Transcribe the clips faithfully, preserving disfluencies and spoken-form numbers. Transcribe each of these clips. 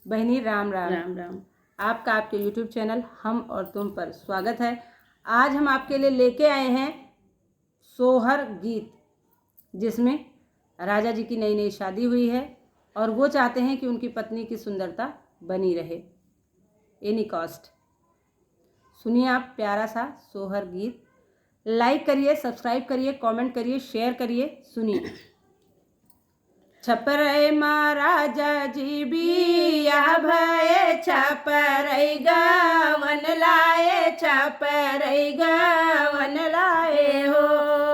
बहनी राम राम। राम राम। आपका आपके YouTube चैनल हम और तुम पर स्वागत है। आज हम आपके लिए लेके आए हैं सोहर गीत, जिसमें राजा जी की नई नई शादी हुई है और वो चाहते हैं कि उनकी पत्नी की सुंदरता बनी रहे एनी कॉस्ट। सुनिए आप प्यारा सा सोहर गीत। लाइक करिए, सब्सक्राइब करिए, कमेंट करिए, शेयर करिए। सुनिए। छपरई मा राजा जी बियाह भए, छपरई गवन लाए, छपरई गवन लाए हो।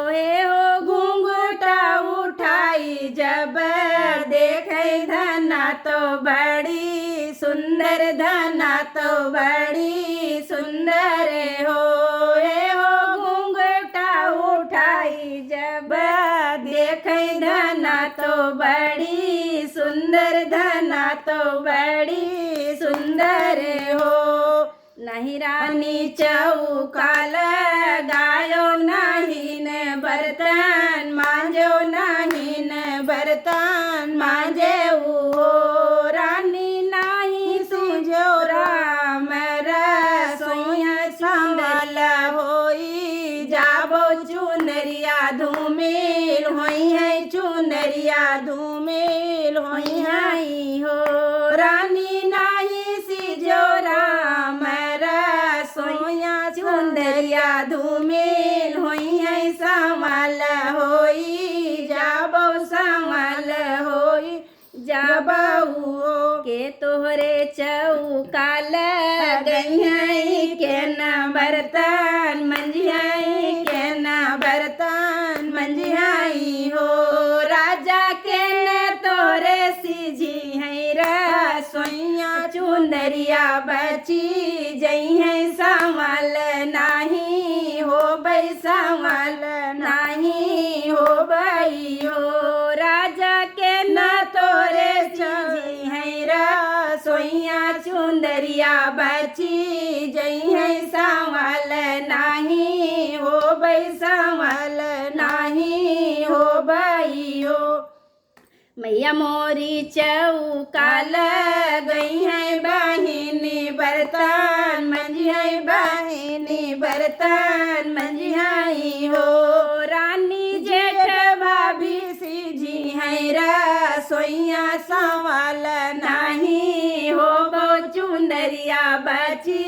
हे हो घुंघटा उठाई जब देखै धना तो बड़ी सुंदर, धना तो बड़ी सुंदर हो। हे हो घुंघटा उठाई जब देखै धना तो बड़ी सुंदर, धना तो बड़ी सुंदर हो। नहीं रानी चौका लगायो, नहीं न बर्तन मांजो, नहीं न बर्तन मांजे हो। रानी नहीं सूझो राम रसोइया संभल होई जाबो चुनरिया धूमिल होई है, चुनरिया धूमिल होई है हो। रानी नाही सिजो राम रसोइया चुनरिया धूमिल होई है, संवल होई जाबो, संवल होई जाबो हो। के तोहरे चौका लगई है, के न बर्तन मंजियाई, के न बर्तन मंजियाई हो। राजा के न तोहरे सिजी है रसोइया चुनरिया बची जई है, संवल नाही होबै, संवल नाही होबै हो। राजा के न तोहरे सिजी है रसोइया चुनरिया बची जई है, संवल नाही होबै, संवल नाही होबै हो। मैया मोरी चौका लगई है बहिनी बर्तन मंजियाई, बहिनी बर्तन मंजियाई हो। रानी जेठ भाभी सिजी है रसोइया, संवल नाही होबो चुनरिया बची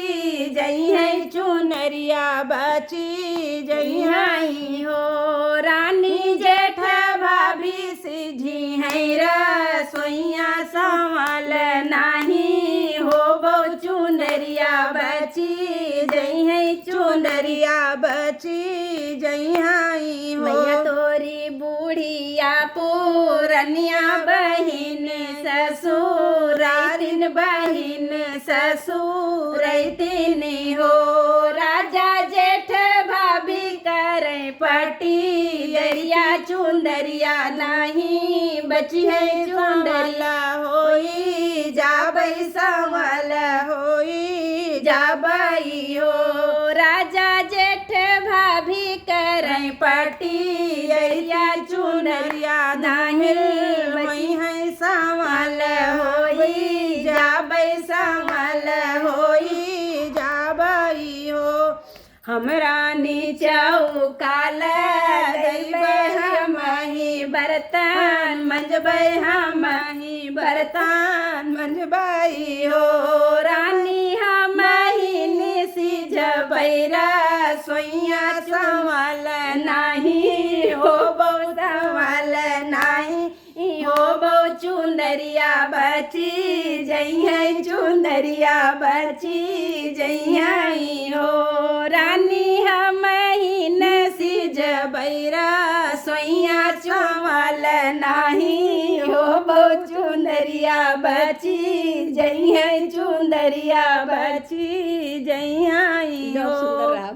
जई है, चुनरिया बची जई है हो। रानी जेठ भाभी सिजी है रसोइया, संवल नाही होबो चुनरिया बची जई है, चुनरिया बची जई है हो। मैया तोरी बुढ़िया पुरनिया बहिन ससुर अइतिन, बहिन ससुर अइतिन हो। राजा जेठ भाभी करै पटी अरिया चुनरिया नाही बची है, चुनरिया होई जाबै, संवल होई जाबै हो। राजा जेठ भाभी करै पटी अरिया चुनरिया नाही बची है, संवल होई जाबै, संवल होई जाबै हो। हम रानी चौका लगइबै, हमही बर्तन मंजबै, हमही बर्तन मंजबै हो। रानी हमही सिजबै रसोइया, संवल नाही होबो, संवल नाही होबो चुनरिया बची जई है, चुनरिया बची जई है हो। रानी हमही न सिजबै रसोइया, संवल नाही होबो चुनरिया बची जई है, चुनरिया बची जई है हो। सुंदर रहा।